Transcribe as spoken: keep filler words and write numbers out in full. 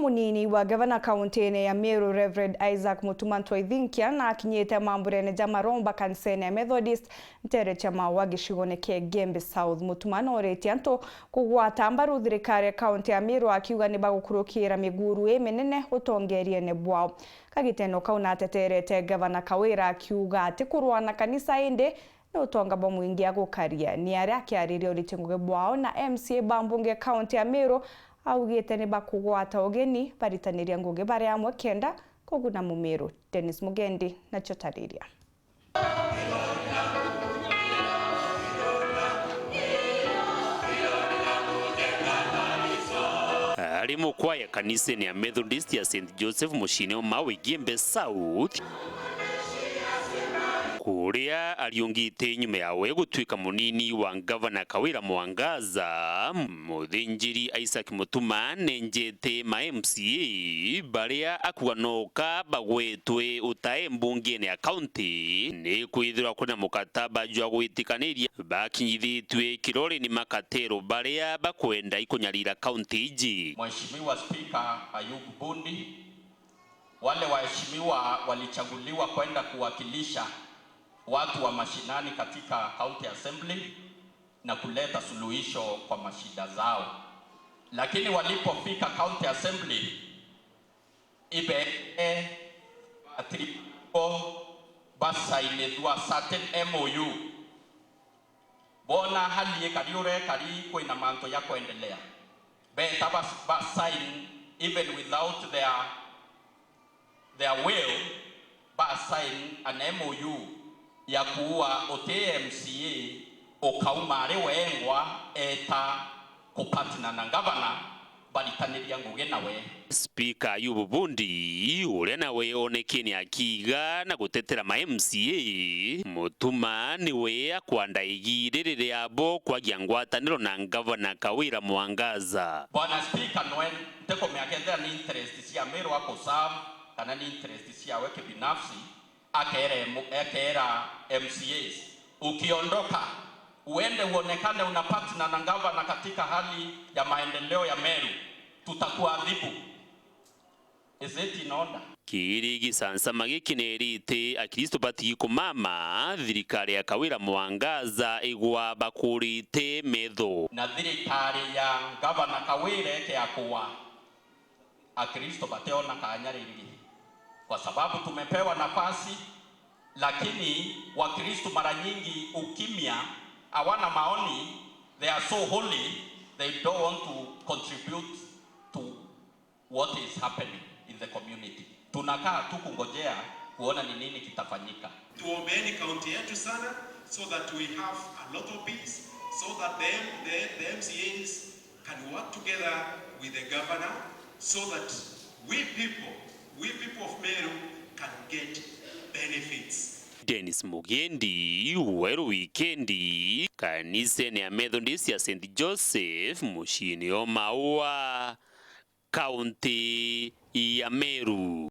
Munini wa gavana kauntiine ya Meru, Reverend Isaac Mutuma Ntwaithinkia, na akinyite mamburene ja maromba kanisene ya Methodist ntere cia Maua gicigone kia Igembe South. Mutuma nooritie antu kugwata mbaru thirikari ya kaunti ya Meru, akiuga ni bagukurukira miguru iminene utongeriene bwao. Kagiteno kau nateterete gavana Kawira akiuga ati kurwa na kanisa indi ni utonga bwa mwingi agukaria. Ni aria akiariria uriti ngugi bwao na M C A ba mbunge kaunti ya Meru, augite ni bakugwata ugeni baritaniria ngugi bari amwe kenda kuguna Mumiru. Dennis Mugendi nacio tariria. Ari mukwaya kanisene ya Methodist ya Saint Joseph muciine o Maua Igembe South, kuria ariungite nyuma yawe gutuika munini wa ngavana Kawira Mwangaza, muthinjiri Isaac Mutuma nenjete ma M C A baria akuga noka bagwetwe utae mbungeene ya kaunti, ni kwithirwa kwina mukataba jwa gwitikaniria bakinyithitue kirori ni makatero baria bakwenda ikunyarira kaunti iji. Mheshimiwa Speaker Ayub Bundi, wale waheshimiwa walichaguliwa kwenda kuwakilisha watu wa mashinani katika County Assembly na kuleta suluhisho kwa mashida zao. Lakini walipofika County Assembly, ibe batiriko basainithua certain M O U. Bona hali ikari urekari kwina mantu ya kwendelea. Beta ba, ba sign even without their, their will, ba sign an M O U ya kuua uti M C A ukauma ari wengwa eta kupartner na ngavana baritaniria ngugi nawe. Speaker Ayubu Bundi, uria nawe onekene akiiga na gutetera ma M C A, Mutuma niwe akwanda igi riri riabo kwagia ngwataniro na ngavana Kawira Mwangaza. Bwana Speaker, nwe ntikumenya kethira ni interest cia Meru akuserve kana ni interest ciawe kibinafsi, akere mu-, akera M C As, "Ukiondoka, uende uonekane una partner na gavana katika hali ya maendeleo ya Meru, tutakuadhibu." Is it in order? Kiri gicancama giki nerite Akristo batigi kumama, thirikari ya Kawira Mwangaza igwa bakurite metho. Na thirikari ya gavana Kawira ikeakua. Akristo bateona kanya ringi, kwa sababu tumepewa nafasi, lakini Wakristo mara nyingi ukimya, hawana maoni, they are so holy, they don't want to contribute to what is happening in the community. Tunakaa tu kungojea kuona ni nini kitafanyika. Tuombeeni kaunti yetu sana, so that we have a lot of peace, so that the, the, the M C As can work together with the governor so that we people, we people of Meru can get benefits. Dennis Mugendi, Weru Wikendi, kanisene ya Methodist ya Saint Joseph, muciini o Maua, kaunti ya Meru.